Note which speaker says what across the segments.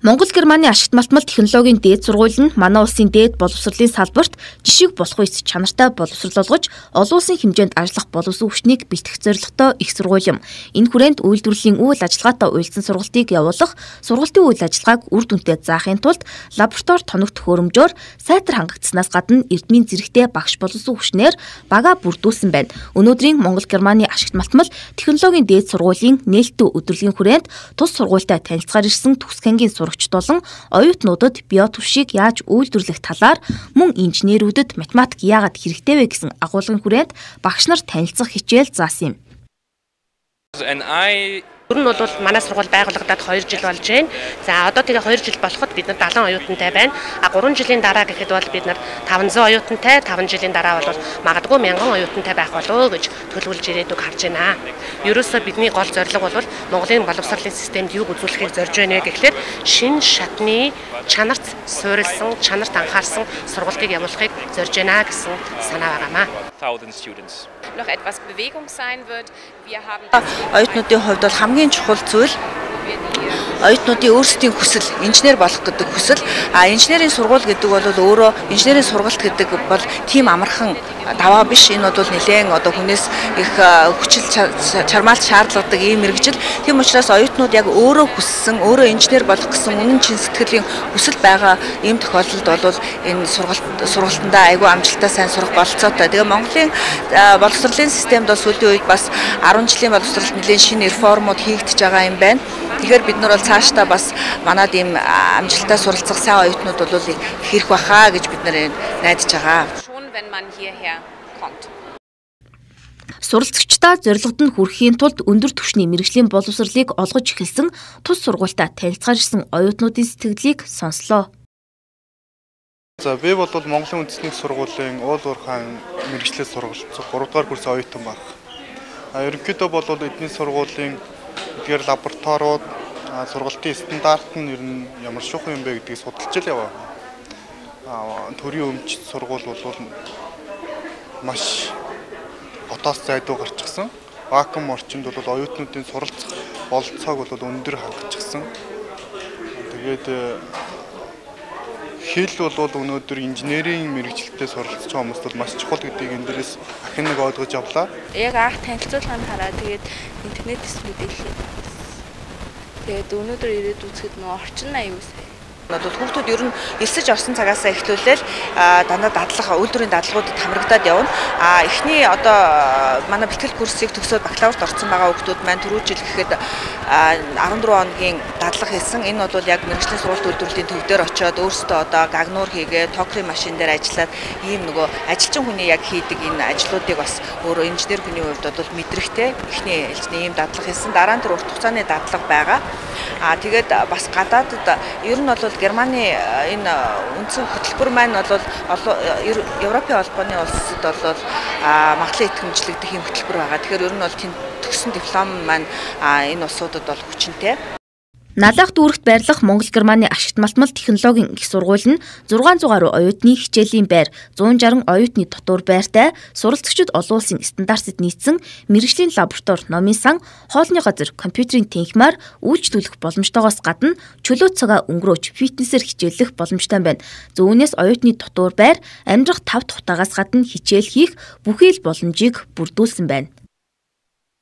Speaker 1: Монгол Германы ашигт малтмал технологийн дээд сургууль нь манай улсын дээд боловсролын салбарт жишг болох үс чанартай боловсрол олгож олон улсын хэмжээнд ажиллах боловсон хүчнийг бэлтгэх зорилготой их сургууль юм. Энэ хүрээнд үйлдвэрлэлийн үйл ажиллагаатай уялдсан сургалтыг явуулах, сургалтын үйл ажиллагааг үр дүнтэй заахын тулд лаборатори тоног төхөөрөмжөөр сайтар хангагдсанаас гадна эрдмийн зэрэгтэй багш боловсон хүчнээр багаа бүрдүүлсэн байна. Өнөөдрийн Монгол Германы ашигт малтмал технологийн дээд сургуулийн нээлттэй өдөрлөгийн хүрээнд тус сургуультай танилцахаар ирсэн Төгсгэнгийн сурагчид болон оюутнуудад биотөвшийг яаж үйлдвэрлэх талаар мөн инженерүүдэд математик яагаад хэрэгтэй вэ гэсэн агуулгын хүрээнд багш нар танилцах хичээл заасан юм.
Speaker 2: Ер нь бол манай сургууль байгуулагдаад 2 жил болж байна. За одоо тэгээ 2 жил болоход бид нар 70 оюутантай байна. А 3 жилийн дараа гэхэд бол бид нар 500 оюутантай, 5 жилийн дараа бол магадгүй 1000 оюутантай байх болов гэж төлөвлөж ирээдүг харж байна. Ерөөсөө бидний гол зорилго бол Монголын боловсролын системд юг үзүүлэхийг зорж байна вэ гэхлээр шинэ шатны чанарт суурилсан, чанарт анхаарсан сургалтыг явуулахыг зорж байна гэсэн санаа байгаамаа.
Speaker 3: Noch etwas Bewegung sein wird. Wir haben
Speaker 4: оюутнуудын хувьд бол хамгийн чухал зүйл оюутнуудын өөрсдийн хүсэл, инженер болох гэдэг хүсэл. А инженерийн сургууль гэдэг бол өөрөө инженерийн сургалт гэдэг бол тийм амархан даваа биш. Энэ бол нэлээд одоо хүнээс их хүчил чармаалт шаардлагатай ийм мэргэжил. Тийм учраас оюутнууд яг өөрөө хүссэн, өөрөө инженер болох гэсэн үнэн чин сэтгэлийн хүсэл байгаа ийм тохиолдолд бол энэ сургалтандаа айгүй амжилттай сайн сурах бололцоотой. Тэгээ Монголын боловсролын системд бол сүүлийн үед бас 10 жилийн боловсролд нэлээд шинэ реформууд хийгдэж байгаа юм байна. Тэгэхээр бид нар бол цаашдаа бас манад ийм амжилттай суралцах сайн оюутнууд бол хэрэг баха гэж бид нар найдаж байгаа.
Speaker 1: Суралцагчдаа зорилгод нь хүрэхийн тулд өндөр түвшний мэргэжлийн боловсролыг олгож эхэлсэн тус сургуультай танилцахаар ирсэн оюутнуудын сэтгэлийг сонслоо.
Speaker 5: За би бол Монголын үндэсний сургуулийн уул уурхайн мэргэжлээ сургалцсан 3 дугаар курсын оюутан баг. Ерөнхийдөө бол эдний сургуулийн эдгээр лабораториуд сургалтын стандарт нь ер нь ямар шухан юм бэ гэдгийг судалж л яваа. Төрийн өмч сургууль бол маш хотоос зайдуу гарчихсан. Вакуум орчинд бол оюутнуудын суралцах бололцоог бол өндөр хангачихсан. Тэгээд хэл бол өнөөдөр инженерийн мэргэжилтэд суралцж байгаа хүмүүст бол маш чухал гэдгийг энэ дээрээс ахин нэг ойлгож авлаа.
Speaker 6: Яг анх танилцуулгыг хараад тэгээд интернетээс мэдээлэл. Тэгээд өнөөдөр ирээд үзэхэд нөө орчин аюу сайн.
Speaker 4: Бол хүүхдүүд ер нь элсэж орсон цагаасаа эхлүүлээл дандаа дадлага, үйлдвэрийн дадлагуудад хамрагдаад явна. А эхний одоо манай бэлтгэл курсыг төгсөөд бакалаврт орсон байгаа хүүхдүүд маань түрүү жил гэхэд 14 хоногийн дадлага хийсэн. Энэ бол яг мэргэжлийн сургалт үйлдвэрлэлийн төв дээр очиод өөрсдөө одоо гагнуур хийгээ, токрын машин дээр ажиллаад ийм нөгөө ажилчин хүний яг хийдэг энэ ажлуудыг бас өөрөө инженер хүний хувьд бол мэдрэхтэй эхний ээлжний ийм дадлага хийсэн. Дараа нь тэр урт хугацааны дадлага байгаа. А тэгээд бас гадаадд ер нь бол Германы энэ үндсэн хөтөлбөр маань бол Европын холбооны улсад бол магадлан итгэмжлэгдэх юм хөтөлбөр байгаа. Тэгэхээр ер нь бол тэнд төгссөн диплом маань энэ улсуудад бол хүчинтэй.
Speaker 1: Налаах дүүрэгт байрлах Монгол Германы ашигт малтмал технологийн их сургууль нь 600 гаруй оюутны хичээлийн байр, 160 оюутны дотуур байртай, суралцагчид олон улсын стандартад нийцсэн мэргэжлийн лаборатори, номын сан, хоолны газар, компьютерийн тэнхимээр үйлчлүүлэх боломжтойгоос гадна чөлөө цагаа өнгөрөөж фитнесээр хичээллэх боломжтой байна. Зүүнээс оюутны дотуур байр, амьдрах 5 тухтаагаас гадна хичээл хийх бүхий л боломжийг бүрдүүлсэн байна.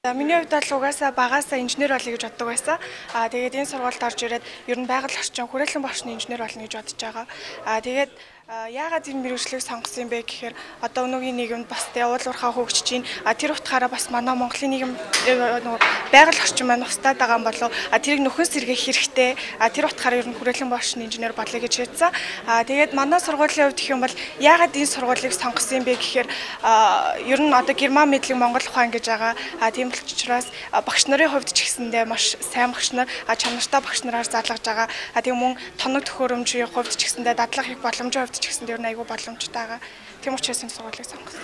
Speaker 7: Миний хувьд бол угаасаа багасаа инженер болъё гэж боддог байсан. Тэгээд энэ сургуульд орж ирээд ер нь байгаль орчин, хүрээлэн орчны инженер болно гэж бодож байгаа. Тэгээд яагаад энэ мэргэжлийг сонгосон юм бэ гэхээр одоо өнөөгийн нийгэмд бас тэ уул уурхай хөгжиж байна. Тэр утгаараа бас манай Монголын нийгэм нөгөө байгаль орчин маань устдаад байгаа юм болов. Тэрийг нөхөн сэргээх хэрэгтэй. Тэр утгаараа ер нь хүрээлэн орчны инженер болъё гэж хэлсэн. Тэгээд манай сургуулийн хувьд гэх юм бол яагаад энэ сургуулийг сонгосон юм бэ гэхээр ер нь одоо герман мэдлэг Монгол ухаан гэж байгаа. Тийм учраас багш нарын хувьд ч гэсэндээ маш сайн багш нар, чанартай багш нараар залгаж байгаа. Тийм мөн тоног төхөөрөмжийн хувьд ч гэсэндээ дадлага хийх боломжийн хувьд ч гэсэндээ ер нь айгүй боломжтой байгаа. Тийм учраас энэ сургуулийг сонгосон.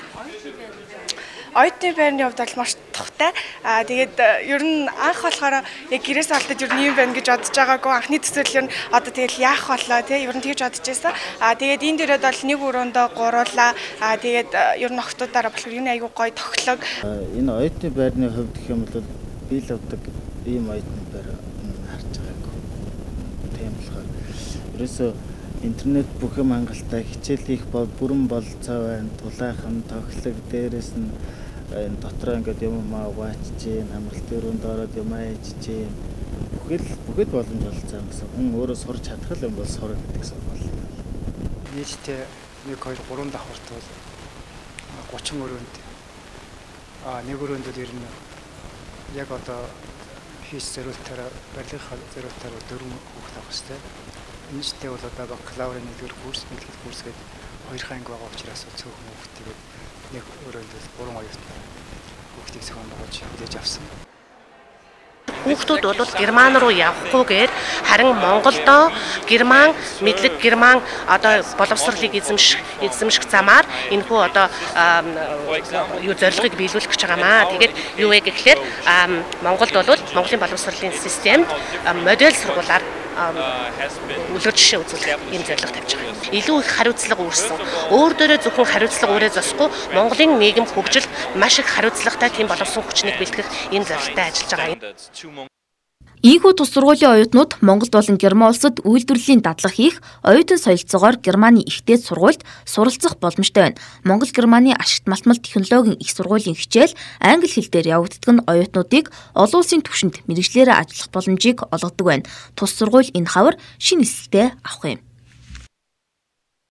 Speaker 7: Оюутны байрны хувьд бол маш тухтай. Тэгээд ер нь анх болохоор яг гэрээс олдод ер нь юм байна гэж бодож байгаагүй. Анхны төсөөлөл ер нь одоо тэгэл яах болоо тий ер нь тэгж бодож байсан. Тэгээд энд ирээд бол нэг өрөөндөө гуруулаа. Тэгээд ер нь охтуудаараа болохоор ер нь айгүй гоё тохилог.
Speaker 8: Энэ оюутны байрны хувьд гэх юм бол би л авдаг ийм оюутны байр харж байгаагүй. Тийм болохоор ерөөсөө интернет бүх юм хангалттай, хичээл хийх бүрэн бололцоо байна. Тулайхан, тохилог, дээрээс нь энэ дотроо ингээд юм угаачж гин, амралтын өрөөнд ороод юм аяж гин. Бүхэл боломж бололцоо юм гэсэн. Хүн өөрөө сурч чадах юм бол сур гэдэг сургууль.
Speaker 9: Нийтдээ 1 2 3 давхарт бол 30 өрөөнд нэг өрөөнд бол ер нь яг одоо хийх зориултаар барилгын зориултаар 4 хүүхэд авах хэрэгтэй. Нийтдээ бол одоо бакалаврын 1-р курс, бэлтгэл курс гэдэг 2 анги байгаа учраас цөөхөн хүүхэд тэгээд нэг өрөөнд бол 3 оюутан хүүхдийг зохион байгуулж хүлээж авсан.
Speaker 2: Хүүхдүүд бол Герман руу явахгүйгээр харин Монголдоо Герман мэдлэг, Герман одоо боловсролыг эзэмших замаар энэхүү одоо юу зорилгыг биелүүлэх гэж байгаа маа. Тэгээд юу вэ гэхлээр Монголд бол Монголын боловсролын системд модель сургуулаар үлгэр жишээ үзүүлэх ийм зорилго тавьж байгаа. Илүү их хариуцлага үүрсэн. Өөр дөрөө зөвхөн хариуцлага үүрээ зосгүй Монголын нийгэм хөгжилд маш их хариуцлагатай тийм боловсон хүчнийг бэлтгэх ийм зорилготой ажиллаж байгаа.
Speaker 1: Ийхүү тус сургуулийн оюутнууд Монгол болон Герман улсад үйлдвэрлэлийн дадлага хийх оюутан солилцоогоор Германы их дээд сургуульд суралцах боломжтой байна. Монгол Германы ашигт малтмал технологийн их сургуулийн хичээл англи хэл дээр явагддаг нь оюутнуудыг олон улсын түвшинд мэргэжлээрээ ажиллах боломжийг олгодог байна. Тус сургууль энэ хавар шинэ эсэлтээ авах юм.